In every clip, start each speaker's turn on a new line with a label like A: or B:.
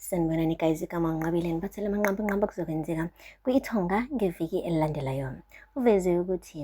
A: Sanibonani guys, igama nginqabile nibathele amanqampu nqampu kuzokwenzeka kwi-Ithonga ngeviki elilandelayo. Uveze ukuthi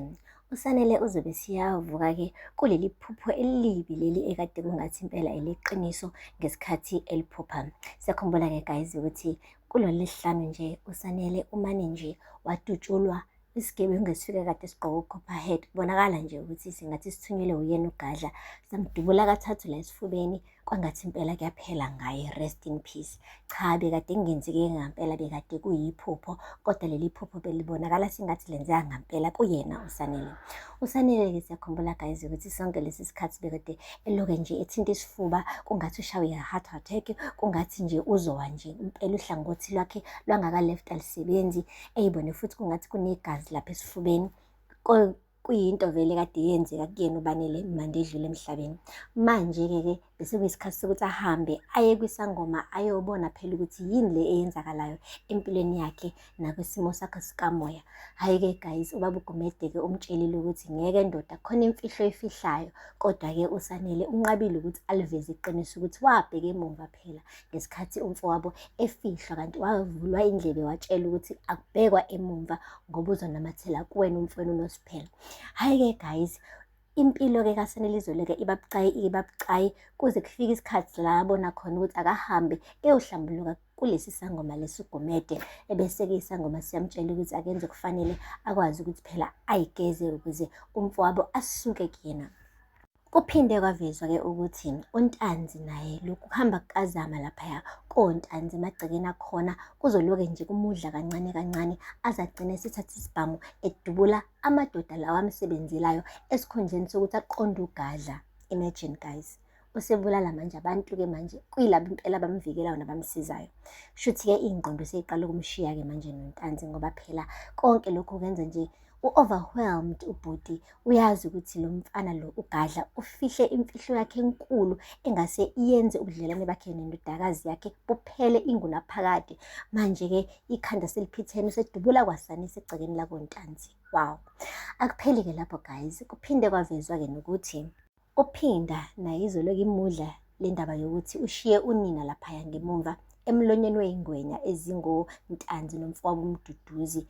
A: uSanele uzobe siyavuka-ke kuleli phupho elibi leli ekade kungathi impela eliqiniso ngesikhathi eliphupha. Siyakhumbula-ke guys ukuthi kulolu lesihlanu nje uSanele umane nje wadutshulwa isigebengu esifike kade sigqoke ucopperhead kubonakala nje ukuthi singathi sithunyelwe uyena uGadla samdubula kathathu la esifubeni kwangathi impela kuyaphela ngaye rest in peace cha bekade kungenzeke ngampela bekade kuyiphupho kodwa leli phupho belibonakala sengathi lenzeka ngampela kuyena uSanele uSanele-ke siyakhumbula guys ukuthi sonke lesi sikhathi bekade eloke nje ethinta isifuba kungathi ushawe i-heart attack kungathi nje uzowa nje impela uhlangothi lwakhe lwangaka-left alisebenzi eyibone futhi kungathi kunegazi lapha esifubeni kuyinto vele kade yenzeka kuyena uBanele mande edlule emhlabeni. Manje-ke ke bese kuyisikhathi sokuthi ahambe aye kwisangoma ayobona phela ukuthi yini le eyenzakalayo empilweni yakhe nakwisimo sakhe sikamoya. Hhayi-ke guys, ubaba uGumede-ke umtshelile ukuthi ngeke ndoda khona imfihlo oyifihlayo, kodwa-ke uSanele unqabile ukuthi aliveze iqiniso ukuthi wabheka emumva phela ngesikhathi umfowabo efihlwa kanti wavulwa indlebe watshela ukuthi akubhekwa emumva ngoba uzonamathela kuwena umfowenu uNosiphelo. Hhayi-ke guys, impilo-ke kaSanelizolo-ke iba bucayi iba bucayi kuze kufike isikhathi la abona khona ukuthi akahambe eyohlambuluka kulesi sangoma lesi uGumede ebese-ke isangoma siyamtshela ukuthi akenze kufanele akwazi ukuthi phela ayigeze ukuze umfowabo asuke kuyena. Kuphinde kwavezwa-ke ukuthi uNtanzi naye lokhu kuhamba kukaZama laphaya koNtanzi emagcekeni akhona kuzoloke nje kumudla kancane kancane aze agcine esethatha isibhamu edubula amadoda lawa amsebenzelayo esikhundleni sokuthi aqonde uGadla. Imagine guys, usebulala manje abantu-ke manje kuyilabo impela abamvikelayo nabamsizayo. Shuthi-ke iy'ngqondo seyiqala ukumshiya-ke manje noNtanzi ngoba phela konke lokhu kwenza nje U-overwhelmed ubhuti uyazi ukuthi lo mfana lo uGadla ufihle imfihlo yakhe enkulu engase iyenze ubudlelwane bakhe nendodakazi yakhe buphele ingunaphakade. Manje-ke ikhanda seliphithene usedubula kwasani esegcekeni lakoNtanzi. Wow. Akupheli-ke lapho guys, kuphinde kwavezwa-ke nokuthi Uphinda naye izoloku imudla le ndaba yokuthi ushiye unina laphaya ngemumva emlonyeni wey'ngwenya ezingoNtanzi nomfowabo uMduduzi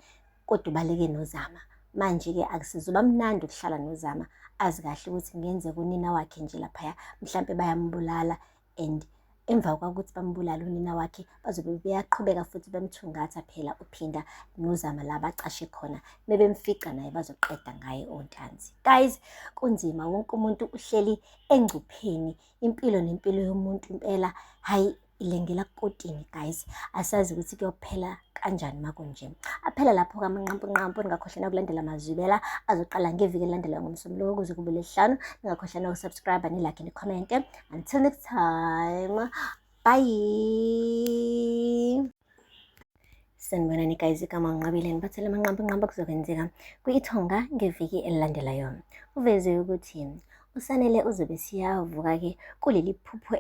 A: kodwa ubaleke noZama. Manje-ke akusizuba mnandi ukuhlala noZama azi kahle ukuthi kungenzeka unina wakhe nje laphaya mhlampe bayambulala and emva kwakuthi bambulale unina wakhe bazobe beyaqhubeka futhi bemthungatha phela uPhinda noZama la bacashe khona mebemfica naye bazoqeda ngaye oNtanzi. Guys, kunzima wonke umuntu uhleli engcupheni impilo nempilo yomuntu impela hayi ilengela kukotini guys asazi ukuthi kuyophela kanjani makunje aphela lapho kamanqampunqampu ningakhohlwa nakulandela amazwibela azoqala ngeviki elilandelayo ngomsombuluko kuze kube lesihlanu ningakhohlwa nakusubscribe nilike nikhomente until next time bye. Sanibonani guys, igama nginqabile nibathele amanqampu nqampu kuzokwenzeka kwi-Ithonga ngeviki elilandelayo. Uveze ukuthi uSanele uzobe siyavuka-ke kuleli phupho